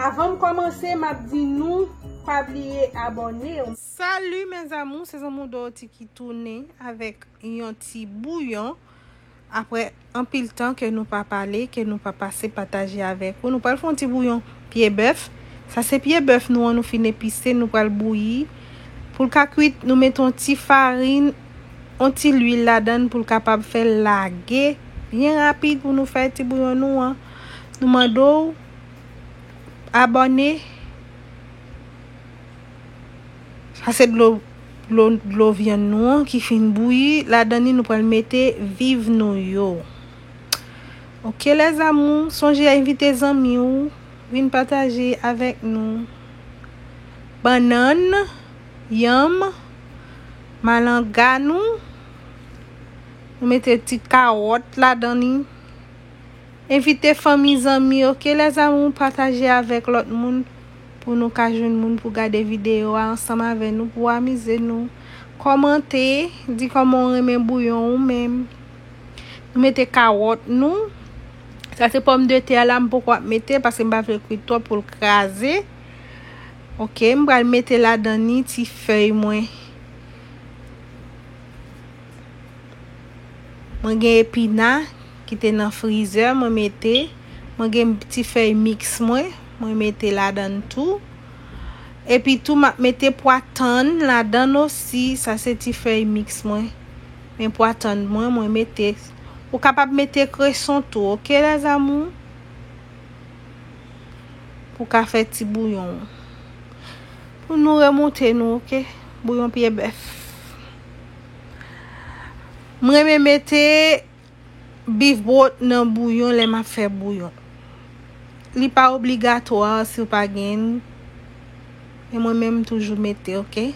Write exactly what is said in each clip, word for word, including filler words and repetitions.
Avan m kòmanse, m ap di nou pa bliye abòne. Salut mes amours, se zanmi w Dorothy ki tounen avèk yon ti bouyon. Apre anpil tan ke nou pa pale, ke nou pa pase pataje avèk ou, nou pral fè yon ti bouyon pye bèf. Sa se pye bèf nou an, nou fin epise, nou pral bouyi. Pou l ka kwit, nou mete yon ti farin, yon ti lwil ladan l pou l kapab fè l lage byen rapid pou nou fè ti bouyon nou an. Nou mande w abòne. Sa se dlo, dlo, dlo vyann nou an ki fin bouyi. Ladan li, nou pral mete viv nou yo. Ok, les amours, sonje envite zanmi w vin pataje avèk nou. Bannann, yanm, malanga nou. Nou mete ti kawòt ladan li. Envite fanmi, zanmi, ok, les amours, pataje avèk lòt moun pou nou ka jwenn moun pou gade videyo a ansanm avè nou, pou amize nou. Kòmante, di kòman w renmen bouyon ou menm. Nou mete kawòt nou. Sa se pòmdetè la, m poko ap mete paske m pa vle kwit twòp pou l kraze. Ok, m pral mete ladan ni ti fèy mwen. Mwen gen epina ki te nan frizè, mwen mete. Mwen gen ti fèy miks mwen, mwen mete ladan tou. Epi tou, m ap mete pwa tann ladan osi. Sa se ti fèy miks mwen. Men pwa tann mwen, mwen mete. Ou kapab mete kreson tou, ok, les amours? Pou ka fè ti bouyon. Pou nou remonte nou, ok? Bouyon pye bèf. Mwen renmen mete beef broth nan bouyon lè m ap fè bouyon. Li pa obligatwa si w pa gen. E mwen menm, m toujou mete, ok?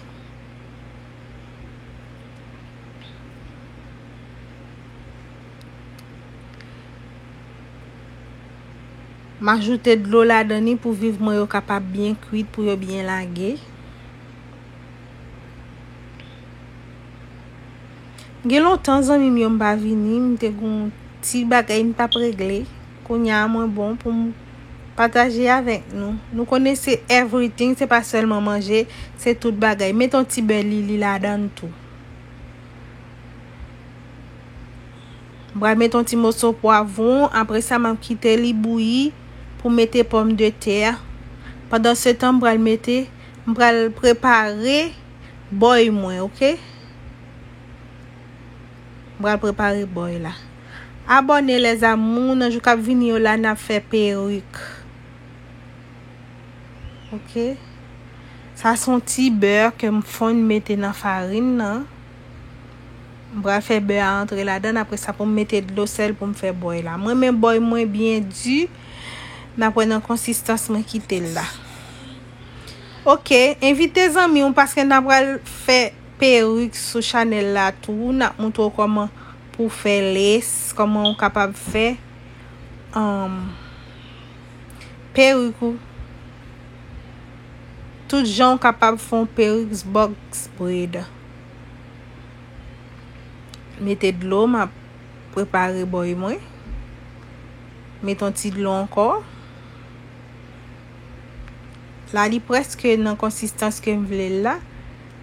M ajoute dlo ladan li pou viv mwen yo kapab byen kwit, pou yo byen lage. Gen lontan zanmi m yo m pa vini, m te gon ti bagay m t ap regle. Kounye a mwen bon pou m pataje avèk nou. Nou konnen se everything, se pa sèlman manje, se tout bagay. Met yon ti bè lili ladan tou. M pral mete yon ti moso pwavwon, apre sa m ap kite li bouyi pou mete pòmdetè a. Pandan se tan, m pral mete, m pral prepare bòy mwen, ok? M pral prepare bòy la. Abòne les amours, nan jou k ap vini yo la, n ap fè perik. Ok. Sa se yon ti bè ke m fonn mete nan farin nan. M pral fè bè a antre ladan, apre sa pou m mete dlo sèl pou m fè bòy la. Mwen renmen bòy mwen byen di. N ap wè nan konsistans mwen kite l la. Ok, envite zanmi w paske n ap pral fè perik sou chanèl la tou. N ap montre w kòman pou w fè lace, kòman w kapab fè, um, perik ou. Tout jan w kapab fè yon perik box braid. Mete dlo, m ap prepare bòy mwen. Mete yon ti dlo ankò. La, li prèske nan konsistans ke m vle l la.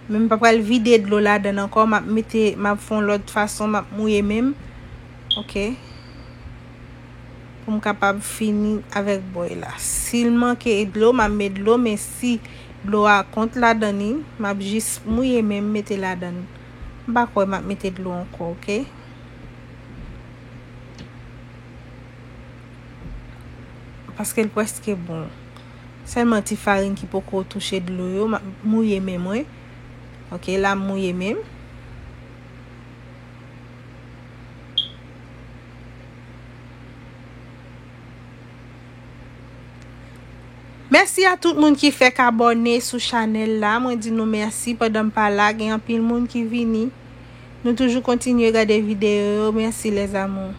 Men m pa pral vide dlo ladan l ankò. M ap mete, m ap fè yon lòt fason, m ap mouye men m. Ok. Pou m kapab fini avèk bòy la. Si l manke dlo, m ap met dlo, men si dlo a kont ladan li, m ap jis mouye men m mete ladan l. M pa kwè m ap mete dlo ankò, ok? Paske l prèske bon. Sèlman ti farin ki poko touche dlo yo, m ap mouye men mwen. Ok, la m mouye men m. Mèsi a tout moun ki fèk abòne sou chanèl la. Mwen di nou mèsi pandan m pa la. Gen anpil moun ki vini. Nou toujou kontinye gade videyo yo. Mèsi, les amours.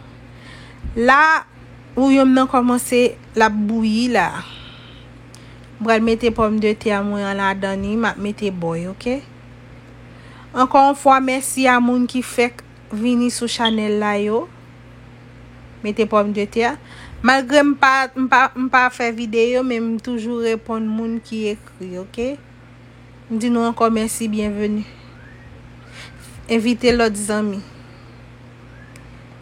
La, bouyon m nan kòmanse, l ap bouyi la. M pral mete pòmdetè mwen an ladan li. M ap mete bòy, ok? Ankò yon fwa, mèsi a moun ki fèk vini sou chanèl la yo. Mete pòmdetè. Malgre m pa, m pa, m pa fè videyo, men m toujou reponn moun ki ekri, oke? M di nou ankò mèsi, byenveni. Envite lòt zanmi.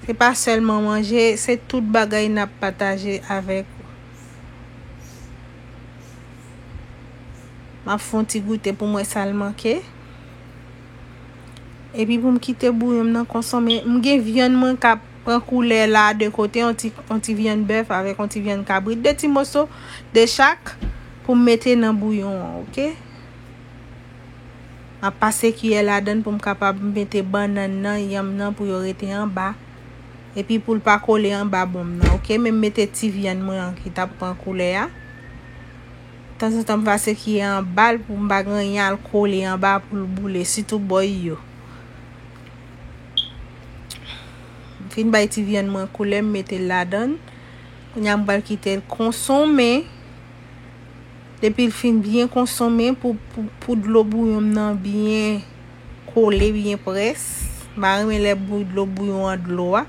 Se pa sèlman manje, se tout bagay n ap pataje avèk ou. M ap fè yon ti goute pou m wè sa l manke. Epi pou m kite bouyon m nan konsonmen, m gen vyann mwen k ap pran koulè la de kote, yon ti, yon ti vyann bèf avèk yon ti vyann kabrit, de ti moso de chak pou m mete nan bouyon an, oke? M ap pase kiyè ladan l pou m kapab mete bannann nan, yanm nan pou yo rete anba. Epi pou l pa kole anba bon m nan, oke? Men m mete ti vyann mwen an ki t ap pran koulè a. Tanzantan m pase kiyè anba l pou m pa gen anyen al kole anba pou l boule, sitou bòy yo. M fin bay ti vyann mwen koulè, m mete l ladan l. Kounye a m pral kite l konsonmen. Depi l fin byen konsonmen pou, pou, pou dlo bouyon m nan byen kole, byen près. M pa renmen lè bou-, dlo bouyon an dlo a.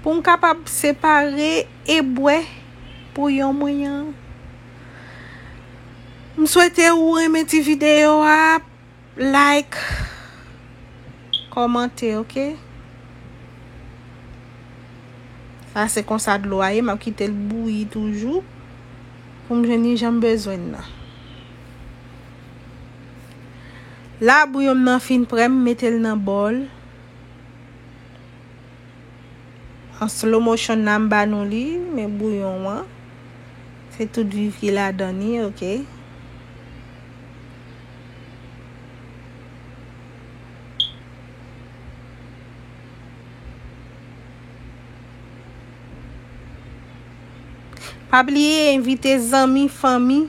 Pou m kapab separe e bwè bouyon mwen an. M swete ou renmen ti videyo a. Like, kòmante, oke? Sa se konsa dlo a ye, m ap kite l bouyi toujou pou m jwenn li jan m bezwen l nan. La, bouyon m nan fin prè, m mete l nan bòl. An slow motion la m ba nou li, men bouyon an, se tout viv ki ladan li, oke? Pa bliye envite zanmi, fanmi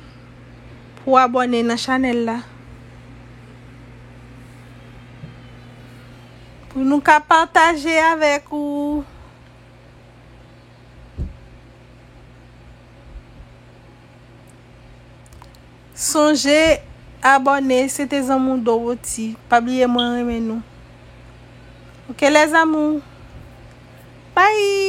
pou abòne nan chanèl la. Pou nou ka pataje avèk ou. Sonje abòne, se te zanmi w Dorothy. Pa bliye mwen renmen nou. Oke, les amours. Bye!